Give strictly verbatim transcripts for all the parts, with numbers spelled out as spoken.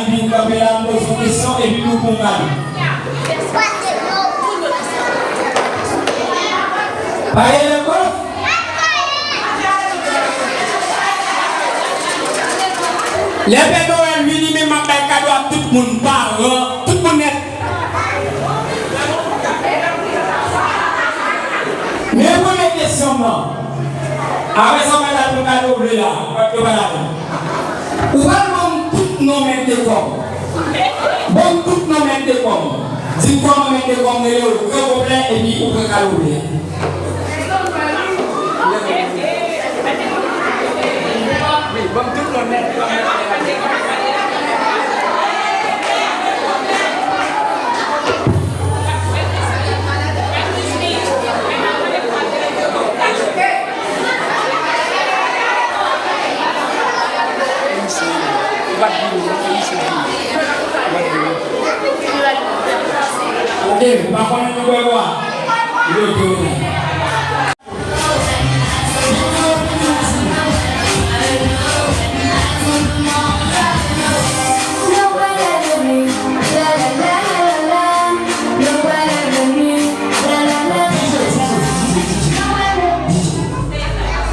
Vin kanpe la, m poze yon kesyon epi nou pran yon kado. Pa gen lè kòf? Lè Pè Noël vini, men m ap bay kado a tout moun, paran, tout moun nèt. Men premye kesyon m nan. Apre sa, w pral al pou kado w vle a. Ou pral ban m tout non mèt lekòl. Ban m tout non mèt lekòl. Di m kòman mèt lekòl rele w, gran konplè, epi ou pran kado w vle a. Wi, ban m tout non mèt lekòl. Ok, pa konnen nou bwè bwa. Yo, yo, yo.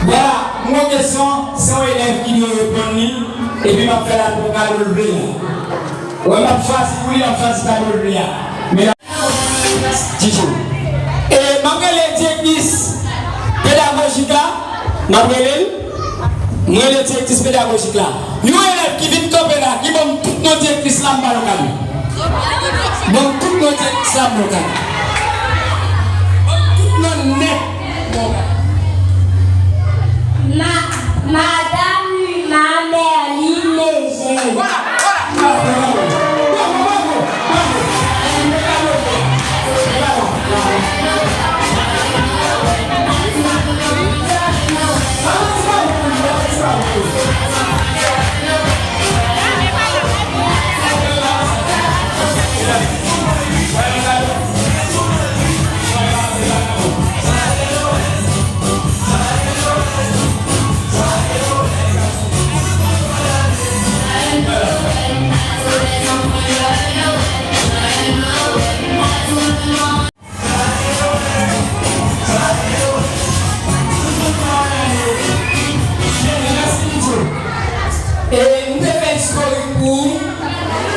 Vwala, m gen kesyon, se yon elèv ki dwe reponn li, epi m ap fè l al pou kado l vle a. Wè, m ap chwazi pou li, m ap chwazi kado l vle a. Men Tijou. E m ap rele direktris pedagojik la. M ap rele l. M rele direktris pedagojik la. Yon elèv ki vin kanpe la, ki ban m tout non direktris la, m ba l yon kado. Ban m tout non direktris la, m ba l yon kado. Ban m tout non nèt, m ba l yon kado. Ma-, Madame Luma Merline Léger. E nou te fè istorik pou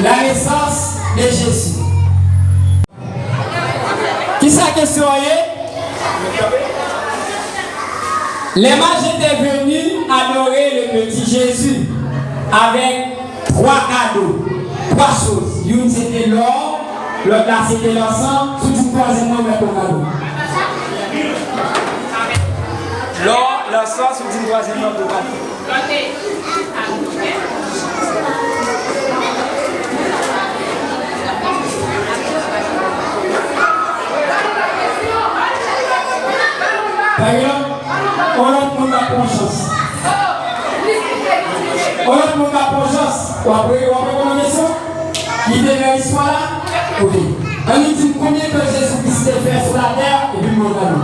la nesans de Jezi. Kisa kesyon an ye? Les mages étaient venus adorer le petit Jésus avec twa kado, twa choz. Youn se te lò, lòt la se te lansan, si w di m twazyèm nan, ou mèt pran kado. Lò, lansan, si w di m twazyèm nan, ou pran kado. Pa egzanp, yon lòt moun k ap pran chans. Yon lòt moun k ap pran chans. W ap re-, w ap reponn yon kesyon ki te nan istwa la? Ok. Ann nou di m konbyen tan Jezi Kris te fè sou latè, epi m ba w kado.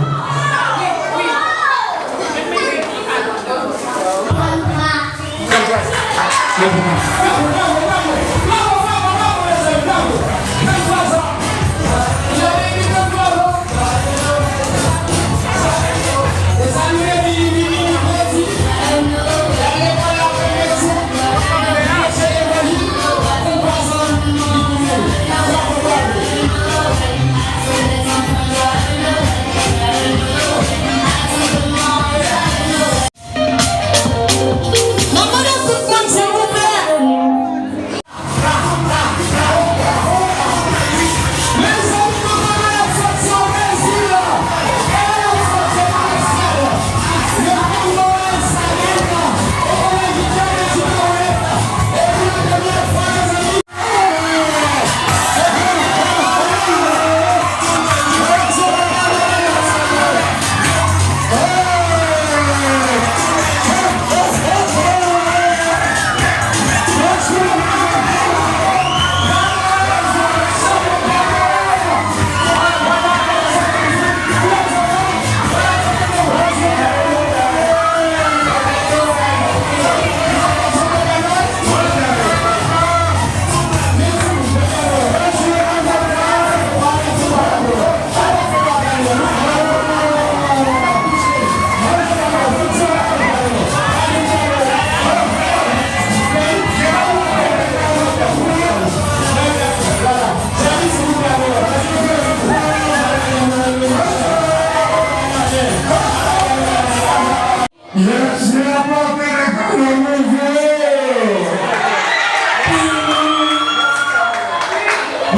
Mwen mande tout moun, silvouplè.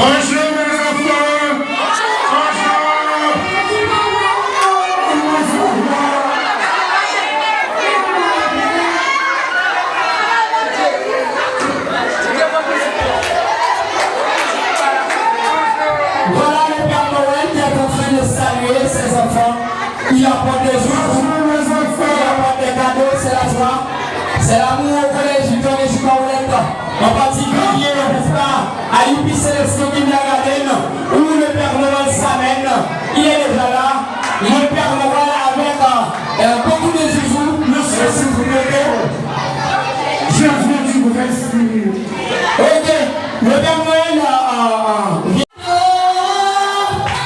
Anjou, mes enfants! Anjou! Voilà le Père Noël qui est en train de saluer ses enfants. Il apporte des joujoux, il apporte des cadeaux, c'est la joie, c'est l'amour au collège Victor Légion Paulette. En particulier, n'est-ce pas, à U P C Leçon Kindergarten, où le Père Noël s'amène. Il est déjà là. Le Père Noël avec euh, euh, beaucoup de joujoux. Monsieur, s'il vous plaît. Jésus, tu me respires. Ok. Le Père Noël euh, euh, euh,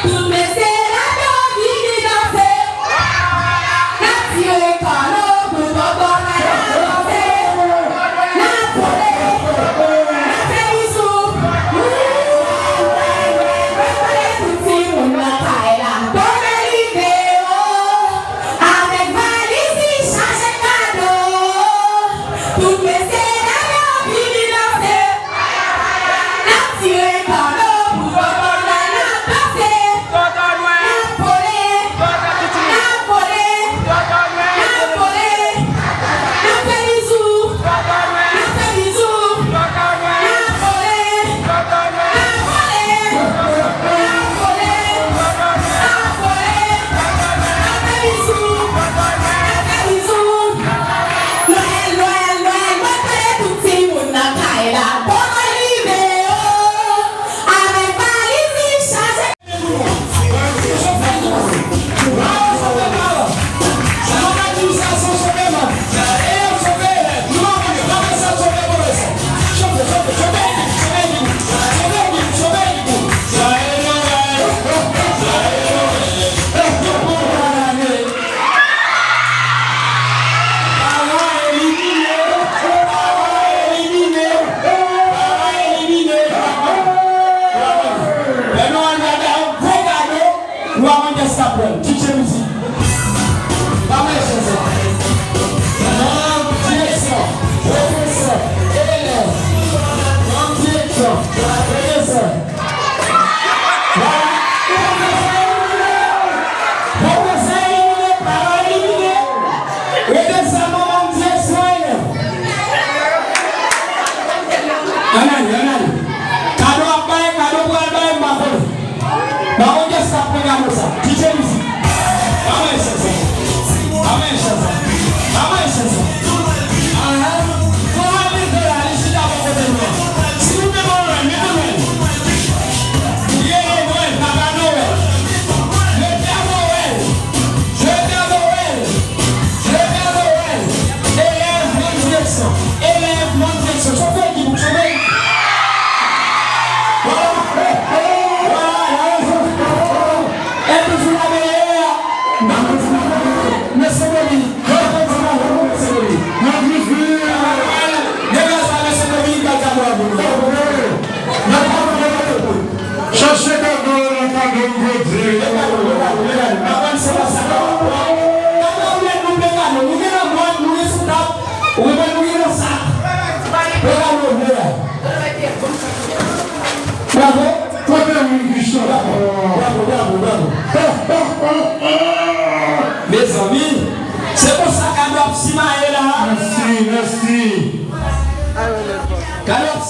Tout mesye dam yo vini danse. N ap tire kano pou tonton Noël avanse. N ap vole, n ap fè bizou. Tout timoun nan kay la. Bonè rive yo. Avèk valiz li chaje kado. Tout mesye dam yo vini danse. N ap tire kado pou tonton Nwèl, n ap danse. N ap vole, n ap vole, n ap vole. N ap fè bizou, n ap fè bizou. N ap vole, n ap vole, n ap vole, n ap vole. N ap fè bizou, n ap fè bizou. Nwèl, Nwèl, Nwèl, mwen tande tout timoun nan kay la. Bon Nwèl rive yo, avèk valiz li chaje. Paran elimine, paran elimine, paran elimine. Pè Nwèl gade yon gwo kado, Lwa Mondyès k ap pran. D J mizik. Pa mwen chèz la. Manm direksyon, pwofesè, elèv. Manm direksyon, pwofesè. Vwala. Pwofesè elimine, paran elimine. Rete sèlman manm direksyon, elèv. Ann ale, ann ale. Kado ap bay, kado pral bay, m pa konnen. Ba Bondye sa pran gade sa. Kite mizik. Ba mwen chèz sa. Ba mwen chèz sa. Ba mwen chèz sa. Aha. Fò w al mete la, li chita bò kote nou an. Silvouplè, ba mwen, mete mwen. Ye, ye, Nwèl, Papa Nwèl. Le Père Noël. Le Père Noël. Le Père Noël. Elèv, manm direksyon. Elèv, manm direksyon. Chofè ki pou chofè. Vwala. Vwala, la rezon. E toujou la meyè. Mesye Dominik. Mesye Dominik. Degaj la, mesye Dominik, bay kado a pou nou. Chache kado nan kado m Bondye. Kado, kado, kado. Kado, ou gen nan bwat, nou gen sou tab. Ou gen, nou gen nan sak. Gade kado ou vle a. Bravo. Kote moun ki chante? Bravo, bravo, bravo, bravo. Mezanmi, se konsa kado ap simaye la. Mèsi, mèsi. Kado ap